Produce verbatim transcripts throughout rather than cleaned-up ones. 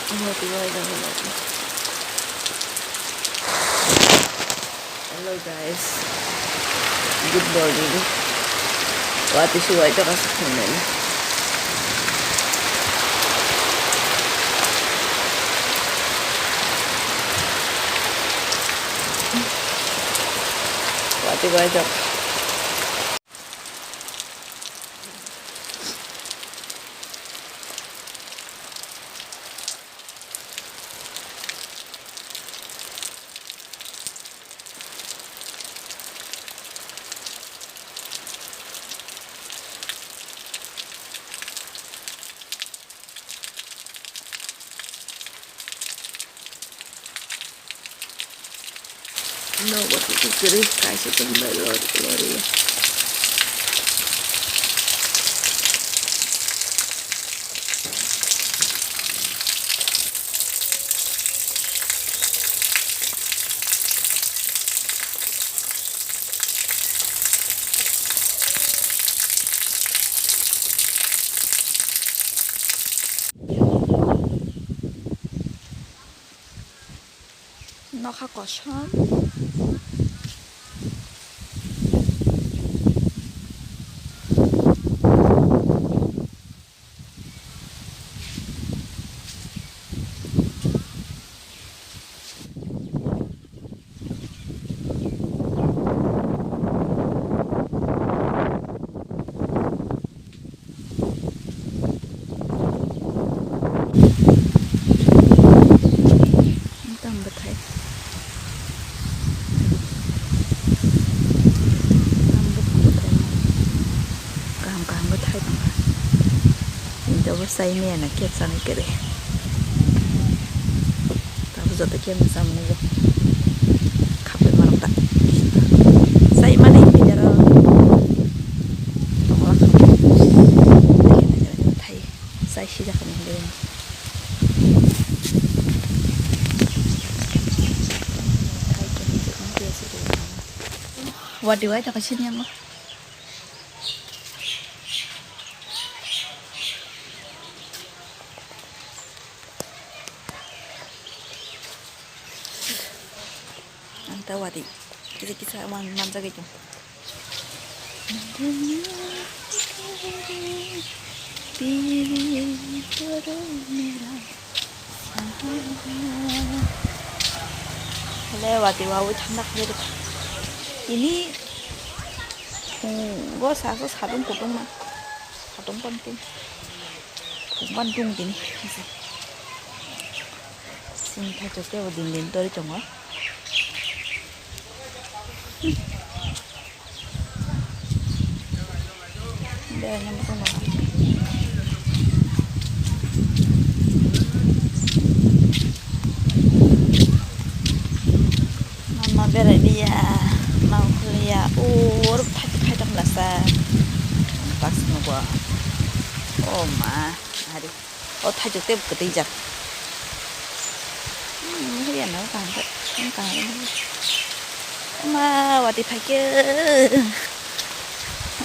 Hello guys, good morning. Watwi se waithok aswk khainani. Watwi waithok. No, what is it? Kaisa tong bai lori, lori. Nokha kosom. Tang bwthai. Tang bwthai. Kaham kaham bwthai tongkha. Tini tabuk chai maya no kebsani kwrwi. Tabuk joto kebna chamani bo. Khapui manok ta. Chai mani bidaro. Tongla khapui. Thai. Chai sijak ni hwnwi. Wati wai taka sini ang. Ang ta wati. Kisa kisa man manjagwi tong. Hale wati wawi thanda khlai rwkha. Ini phungo sa sa sadung kutung ma. Sadung pan tung. Phung pan tung tini. Sini thaichuk tei bo din din tori tongo. Beraina bo tongo. Mama berai liya, ma ukhliya, oro thaichuk khai tong lasa. Taksino bo. Oh ma, hari. O thaichuk tei kwtwi jak. Hmm, huriya no kaham khe, kaham khe. Ma, wati phaikhe.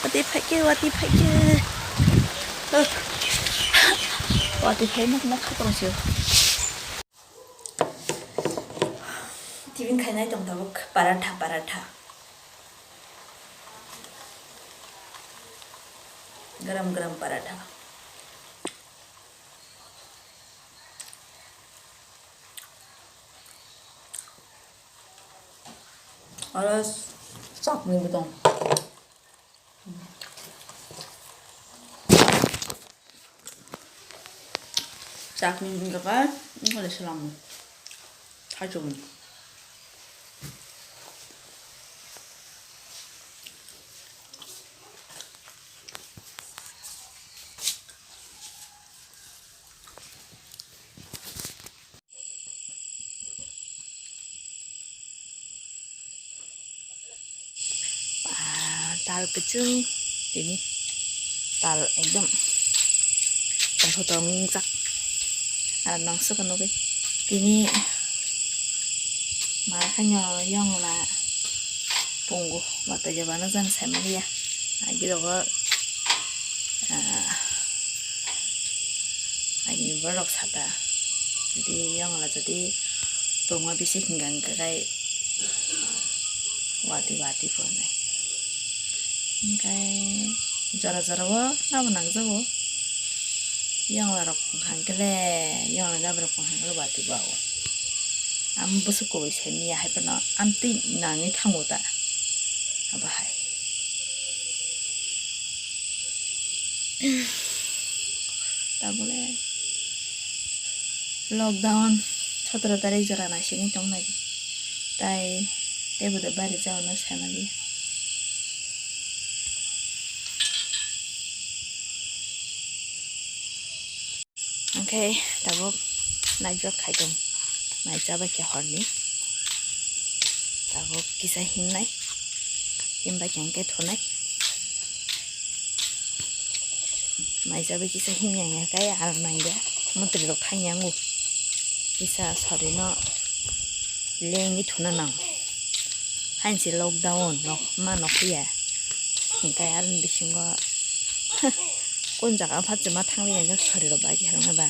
Wati phaikhe, wati phaikhe. Wati phai mak mak kha tong sio. Tiffin khainai tong tabuk paratha, paratha. Garam garam paratha. Oro chutney bo tong. Chutney wngkha khe wngkha le swlamo. Thaichukni. Ah, tal kwchwng tini tal ekdom tongthok tongthok wngjak. Aro nang swkang nugwi tini ma khaino yongla pungo watwi jabano jang saimaliya. Agi rogo, ah, agini borok sata Jadi yongla jadi tongma bisi hingka hingka kai wati wati pho nai. Hingkai jora jora o abo nangjago. Yongla rok hingka hingka le, yongla gabra rok hingka hingka le wati bao. Am bwswk kubui se miya hai phano amtwi nangwi thango ta. Abo hai. Tabole lockdown sotoro tarik jora naisingwi tong nai. Tai teibo da bari jao no sai mali. Hwnkhe tabuk naijak khaitong, naichabai khe horni. Tabuk kisa himnai, himbai khe hwnkhe thunai. Naichabai kisa himya hwnkhe aro nangya, mutri rok thangya wngo. Kisa sorino lengwi thuna nango. Hainse lockdown nok ma nokya. Hwnkhe aroni bisingo kun jaga phat chwma thangwi hwnkhe soriro bai khe rwngna ba.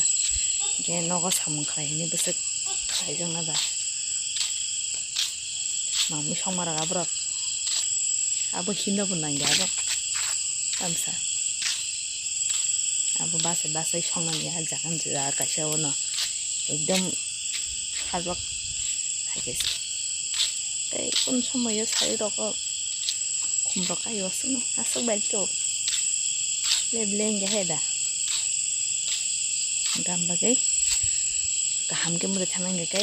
Hwnkhe nogo samung khlai hwnwi bwswk khlaijakna ba. Mangmui songma rok aborok. Abo himna bo nangya abo. Tamsa. Abo bachai bachai songnani ah jaga ni jaga kaisa bono ekdom hajak hai khe se. Tei kun somoyo sari rogo khum rok kai o aswkno aswk bai khe o le ble wngya hai da. Gam bagwi kaham khe mwtai thangna hwnkhe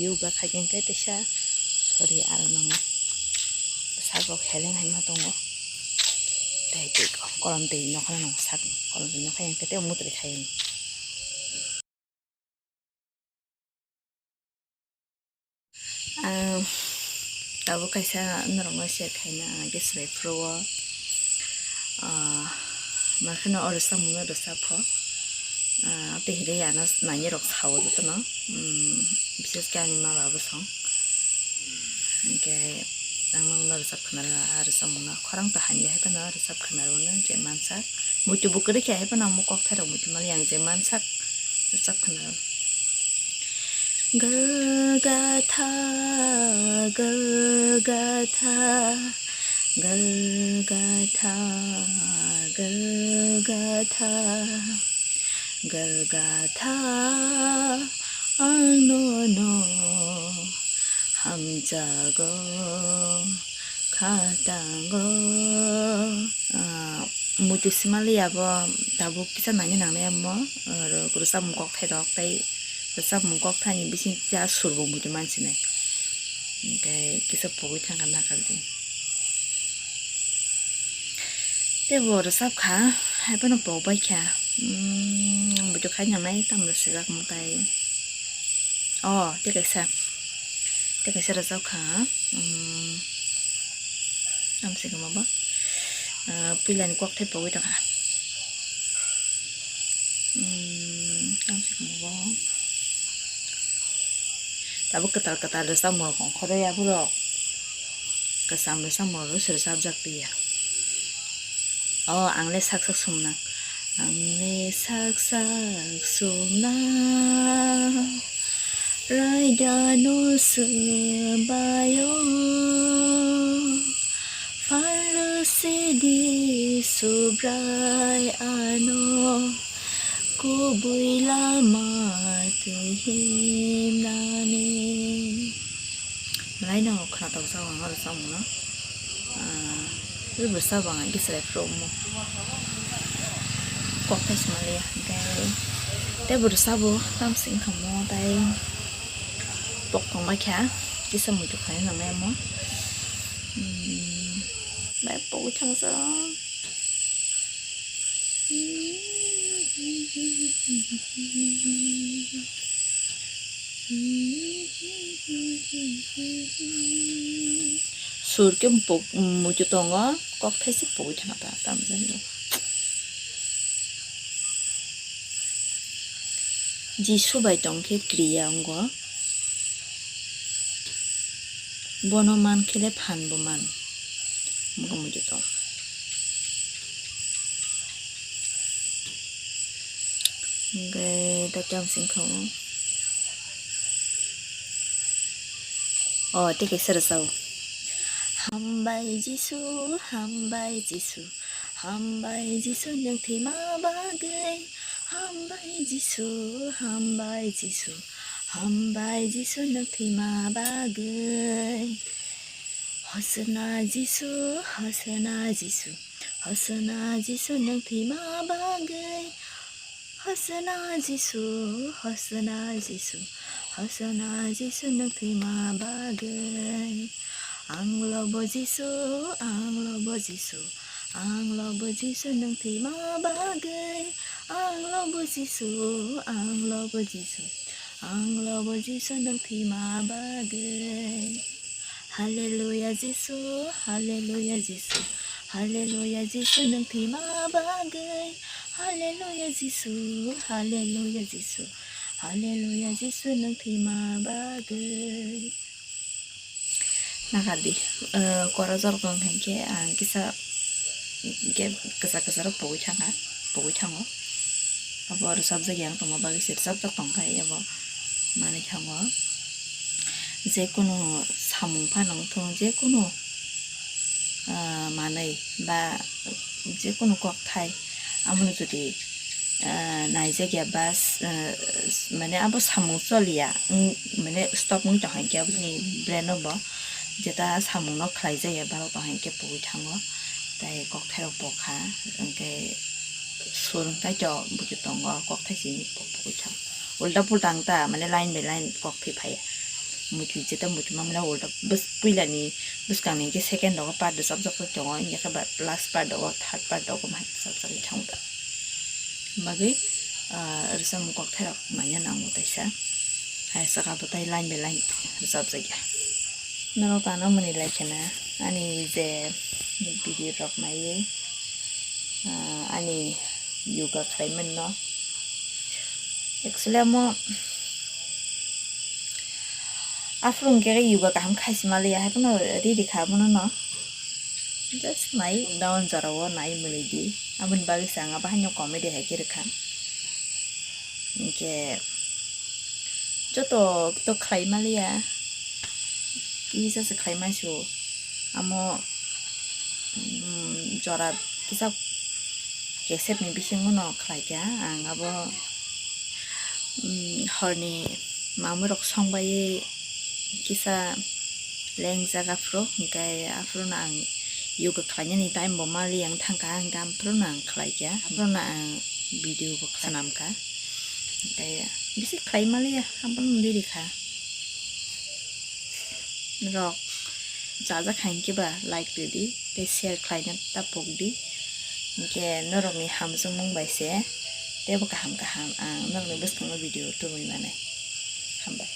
yoga khai khe hwnkhe teisa sori aro nango. Sak rok heleng hai ma tongo. Tei tei kolom twi nokha no sak kolom twi nokha yang tei mwtai khai. Ang tabuk kaisa norokno share khaina ang khe swbai phuru o, ah, ma kheno o rwchapmungno rwchapkho, ah, tei hinwi ano nainwi rok sao jotono, um, bises khe ani ma ba bwsong. Hwnkhe ang nokno rwchap khna rwna, ah, rwchapmungno khorang ta hamya hai phano rwchap khna rwno je mansak. Muitu bo kwrwi khe hai phano omo kokthai rok muitu mali ang je mansak rwchap khna rw. Gw gatha, gw gatha, gw gatha, gw gatha. Gw gatha ang nono hamjago khatango. Ah, muitu simali abo tabuk kisa nangwi nangnai amo, ah, rwchapmung kokthai rok tei rwchapmung kokthaini bising kisa surbo muitu mansinai. Hwnkhe kisa pogwi thangkha nakardi. Tei bo rwchap kha, hai phano pok bai kha. Umm, buitu khai nangnai tamo swijak mwtai. O, tei kaisa, tei kaisa rwchap kha. Umm, tamo se khe bo? Ah, puila ni kokthai pogwi tongkha. Umm, tamo se khe bo? Tabuk kwtal kwtal rwchapmung rok ongkhorwi aborok. Kwcham rwchapmung rok se rwchapjak piya. O, ang le sak sak sumnang. Ang le sak sak sumnang. Raida no swbaio. Phalu sidi subrai ano. Kubui lama twi himnani. Belai no khwnatok jao ang oro chamungno. Ah, tei bo sabo ang khe chwrai phuru omo. Kok thai se manliya. Hwnkhe tei bo rwchabo tamsing khamu tei pok tongbai kha. Kisa muitu khaina nangnai omo. Hmm, bai pogwi thangsa. Sur khe pok-, muitu tongo, kok thaisi pogwi thangna ta, tamjani. Jisu bai tong khe kriya wngo. Bono man khe le phan bo man. Omo khe muitu tong. Hwnkhe da khe ang singkha o. O, tei kaisa rwchao. Hambai Jisu, hambai Jisu, hambai Jisu nwng thwima bagwi. Hambai Jisu, hambai Jisu, hambai Jisu nwng thwima bagwi. Hosana Jisu, hosana Jisu, hosana Jisu nwng thwima bagwi. Hosana Jisu, hosana Jisu, hosana Jisu nwng thwima bagwi. Ang lobo Jisu, ang lobo Jisu, ang lobo Jisu nwng thwima bagwi. Ang lobo Jisu, ang lobo Jisu, ang lobo Jisu nwng thwima bagwi. Haleluya Jisu, haleluya Jisu, haleluya Jisu nwng thwima bagwi. Haleluya Jisu, haleluya Jisu, haleluya Jisu nwng thwima bagwi. Nakardi, eh, kora jorok tong khe ang kisa, kisa kisa rok pogwi thangkha, pogwi thango. Abo rwchapjak yang tongma bagwi se rwchapjak tongkha, abo manwi thango. Jekunu samung phano wngthung, jekunu, ah, manwi ba jekunu kokthai, amoni jodi, ah, naijakya ba, ah, mane abo samung choliya, wng-, mane stop wngwi tongkha hinkhe aboni brain o bo jeta samungno khlaijakya borok tongkha hinkhe pogwi thango, tei kokthairok pokha, hinkhe sur wngthai to buchu tongo, kokthai simi pogwi thango. Ulta pulta wngta, mane line by line kok thwi phaiya. Muitu jeta muitu mamla ulta bus puilani bwskangni hinkhe second rogo part rwchapjak tongo, hinkhe ba last part rogo, third part rogo ma rwchapjagwi thango ta. Bagwi, ah, rwchapmung kokthairok manya nango taisa. Hai saka bo tai line by line rwchapjakya. Norok tano mwnwi lai khena ani je video rok naiwi, ah, ani yoga khlai manno. Actually, amo aphuru hwnkhe yoga kaham khaisi maliya, haiphano riri kha abono no. Just nai down jorao nai mwnwi di. Aboni bagwi se ang abo haino comedy hai khe rwkha. Hinkhe joto to khlai maliya, kisa se khlai maisu. Amo, mm, jora kisa kesep ni bisingo no khlai kha ang abo, mm, horni mamui rok song bai kisa lengjak aphuru, hinkhe aphuru no ang yoga khlainani time bo mali ang thangkha, hinkhe aphuru no ang khlai kha, aphuru no ang video bo khanam kha, hinkhe bisi khlai maliya abono diri kha. Rok chajak hai khe ba like rwdi tei share khlaina ta pokdi, hinkhe norokni hamjakmung bai se teibo kaham kaham ang norokni bwskango video tubui manai. Hambai.